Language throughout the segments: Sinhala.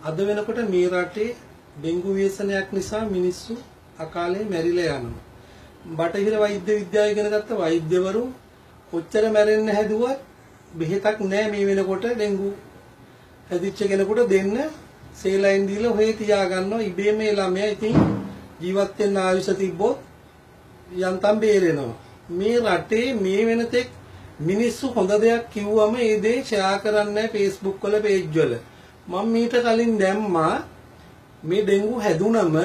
අද වෙනකොට මේ රටේ ඩෙන්ගු ව්‍යසනයක් නිසා මිනිස්සු අකාලේ මැරිලා යනවා. බටහිර වෛද්‍ය විද්‍යාව ඉගෙන ගත්ත වෛද්‍යවරු කොච්චර මැරෙන්න හැදුවත් බෙහෙතක් නෑ. මේ වෙනකොට ඩෙන්ගු හැදිච්ච කෙනෙකුට දෙන්න සේලයින් දීලා ඔහේ තියා ගන්නවා. ඉබේම මේ ළමයා ඉතින් ජීවත් වෙන්න ආයුෂ තිබ්බොත් යන්තම් බේරෙනවා. මේ රටේ මේ වෙනතෙක් මිනිස්සු හොඳ දෙයක් කිව්වම ඒ දේ ෂෙයා කරන්නේ නැහැ Facebook වල, පේජ් වල. මම මීට කලින් දැම්මා මේ ඩෙන්ගු හැදුනම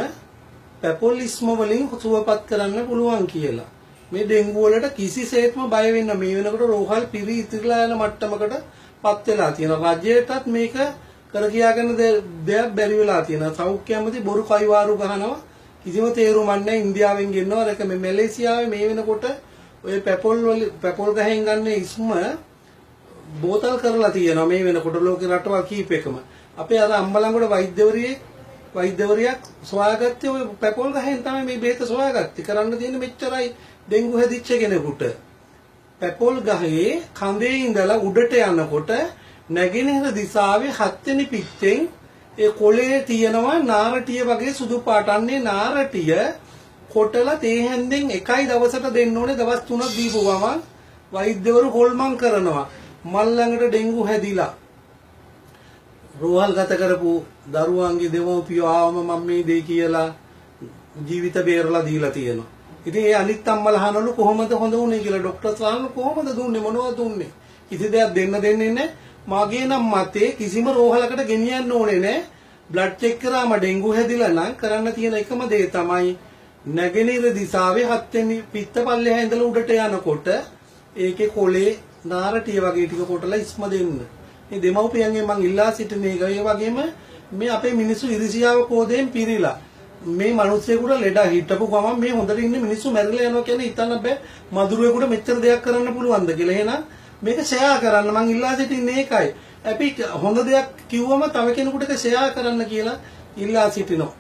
පැපොල් ඉස්ම වලින් සුවපත් කරන්න පුළුවන් කියලා. මේ ඩෙන්ගු වලට කිසිසේත්ම බය වෙන්න, මේ වෙනකොට රෝහල් පිරි ඉතිරිලා යන මට්ටමකට පත් වෙලා තියෙනවා. රජයටත් මේක කර කියාගන්න දෙයක් බැරි වෙලා තියෙනවා. සෞඛ්‍ය ඇමති බොරු කයිවාරු ගහනවා. කිසිම තේරුමක් නැහැ. ඉන්දියාවෙන් ගෙන්නවා. අරක මේ මැලේසියාවේ මේ වෙනකොට ඔය පැපොල් වල පැපොල් ගහෙන් ගන්න ඉස්ම බෝතල් කරලා තියෙනවා මේ වෙනකොට ලෝකේ රටවල් කීපයකම. අපේ අර අම්බලන්ගොඩ වෛද්‍යවරියක් සොයාගත්තේ ඔය පැපොල් ගහෙන් තමයි මේ බෙහෙත සොයාගත්තේ. කරන්න තියෙන්නේ මෙච්චරයි ඩෙන්ගු හැදිච්ච කෙනෙකුට. පැපොල් ගහේ කඳේ ඉඳලා උඩට යනකොට නැගෙනහිර දිශාවේ හත්වෙනි පිටෙන් ඒ කොළේ තියෙනවා නාරටිය වගේ සුදු පාට. අන්නේ නාරටිය කොටලා තේ හැන්දෙන් එකයි දවසට දෙන්න ඕනේ. දවස් 3ක් දීපු ගමන් වෛද්‍යවරු හොල්මන් කරනවා. මල් ළඟට ඩෙන්ගු හැදිලා රෝහල් ගත කරපු දරුවන්ගේ දෙමව්පියෝ ආවම මම මේ දේ කියලා ජීවිත බේරලා දීලා තියෙනවා. ඉතින් ඒ අනිත් අම්මලා අහනවලු කොහොමද හොඳ වුනේ කියලා. ඩොක්ටර්ස් අහනවලු කොහොමද දුන්නේ, මොනවද දුන්නේ. කිසි දෙයක් දෙන්න දෙන්නේ නැහැ. මගේ නම් මතේ කිසිම රෝහලකට ගෙනියන්න ඕනේ නැහැ. බ්ලඩ් චෙක් කරාම ඩෙන්ගු හැදිලා නම් කරන්න තියෙන එකම දේ තමයි නැගෙනහිර දිශාවේ හත්වෙනි පිත්ත පල්ලෙහා ඉඳලා උඩට යනකොට ඒකේ කොලේ නාරටිය වගේ ටික කොටලා ඉස්ම දෙන්න. මේ දෙමව්පියන්ගෙන් මං ඉල්ලා සිටින එක. ඒ වගේම මේ අපේ මිනිස්සු ඉරිසියාව කෝදයෙන් පිරීලා මේ මිනිස්සෙකුට ලෙඩ හිටපු ගමන් මේ හොඳට ඉන්න මිනිස්සු මැරිලා යනවා කියන්නේ හිතන්න බෑ මදුරුවෙකුට මෙච්චර දෙයක් කරන්න පුළුවන්ද කියලා. එහෙනම් මේක ෂෙයා කරන්න මං ඉල්ලා සිටින්නේ ඒකයි. අපි හොඳ දෙයක් කිව්වම තව කෙනෙකුට ඒක ෂෙයා කරන්න කියලා ඉල්ලා සිටිනවා.